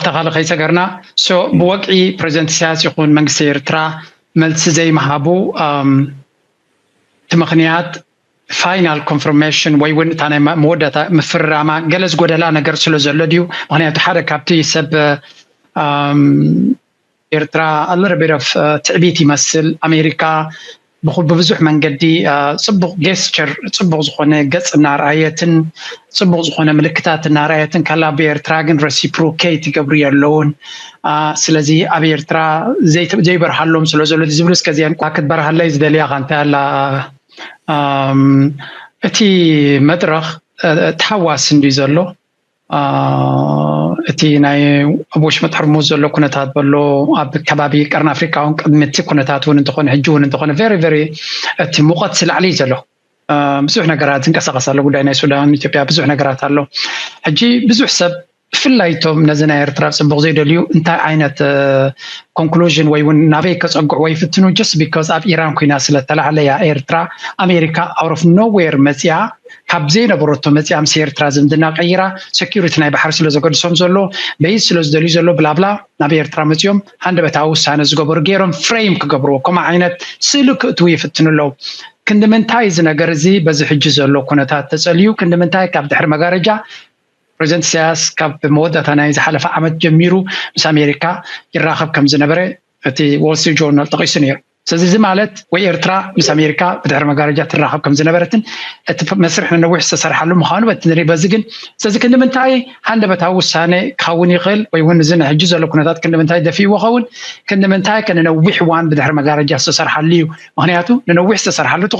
ተኻለ ከይሰገርና። So ብወግዒ ፕሬዚደንት ኢሳያስ ይኹን መንግስቲ ኤርትራ መልሲ ዘይምሃቡ እቲ ምኽንያት ፋይናል ኮንፈርሜሽን ወይ እውን እታ ናይ መወዳእታ ምፍርራማ ገለ ዝጎደላ ነገር ስለ ዘሎ ድዩ? ምክንያቱ ሓደ ካብቲ ሰብ ኤርትራ ኣለረቤረፍ ትዕቢት ይመስል። ኣሜሪካ ብብዙሕ መንገዲ ፅቡቕ ጌስቸር፣ ፅቡቕ ዝኾነ ገፅ እናርኣየትን ፅቡቕ ዝኾነ ምልክታት እናርኣየትን ካላ፣ ብኤርትራ ግን ረሲፕሮኬት ይገብሩ የለውን። ስለዚ ኣብ ኤርትራ ዘይበርሃሎም ስለ ዘሎ ዝብል እስከዚያን ክትበርሃለይ ዝደልያ ካንታይ ኣላ? እቲ መድረኽ ተሃዋስ እንዲ ዘሎ እቲ ናይ ኣብ ወሽመጥ ሕርሙዝ ዘሎ ኩነታት በሎ፣ ኣብ ከባቢ ቀርኒ ኣፍሪካ እውን ቅድሚ እቲ ኩነታት እውን እንተኾነ ሕጂ እውን እንተኾነ ቨሪ ቨሪ እቲ ሙቐት ስላዕሊ እዩ ዘሎ። ብዙሕ ነገራት ዝንቀሳቀስ ኣሎ። ጉዳይ ናይ ሱዳን፣ ኢትዮጵያ ብዙሕ ነገራት ኣሎ። ሕጂ ብዙሕ ሰብ ብፍላይ እቶም ነዚ ናይ ኤርትራ ፅቡቕ ዘይደልዩ እንታይ ዓይነት ኮንክሉዥን ወይ እውን ናበይ ከፀግዕዎ ይፍትኑ? Just because ኣብ ኢራን ኩና ስለተላዕለያ ኤርትራ፣ ኣሜሪካ out of nowhere መፅያ ካብ ዘይነበረቶ መፅያ ምስ ኤርትራ ዝምድና ቀይራ፣ ሴኪሪቲ ናይ ባሕሪ ስለ ዘገድሶም ዘሎ፣ በይዝ ስለ ዝደልዩ ዘሎ ብላብላ ናብ ኤርትራ መፅዮም ሃንደበታዊ ውሳነ ዝገበሩ ገይሮም ፍሬም ክገብርዎ ከምኡ ዓይነት ስእሊ ክእትዉ ይፍትኑ ኣለዉ። ክንዲ ምንታይ እዚ ነገር እዚ በዚ ሕጂ ዘሎ ኩነታት ተፀልዩ? ክንዲ ምንታይ ካብ ድሕሪ መጋረጃ ፕሬዚደንት ኢሳያስ ካብ መወዳእታ ናይ ዝሓለፈ ዓመት ጀሚሩ ምስ ኣሜሪካ ይራኸብ ከም ዝነበረ እቲ ዎል ስትሪት ጆርናል ጠቒሱ ነይሩ። ስለዚ እዚ ማለት ወይ ኤርትራ ምስ ኣሜሪካ ብድሕሪ መጋረጃ ትራኸብ ከም ዝነበረትን እቲ መስርሕ ንነዊሕ ዝተሰርሓሉ ምዃኑ በቲ ንርኢ። በዚ ግን ስለዚ ክንዲ ምንታይ ሃንደበታዊ ውሳነ ክኸውን ይኽእል ወይ እውን እዚ ናይ ሕጂ ዘሎ ኩነታት ክንዲ ምንታይ ደፊእዎ ኸውን? ክንዲ ምንታይ ከ ንነዊሕ እዋን ብድሕሪ መጋረጃ ዝተሰርሓሉ እዩ? ምክንያቱ ንነዊሕ ዝተሰርሓሉ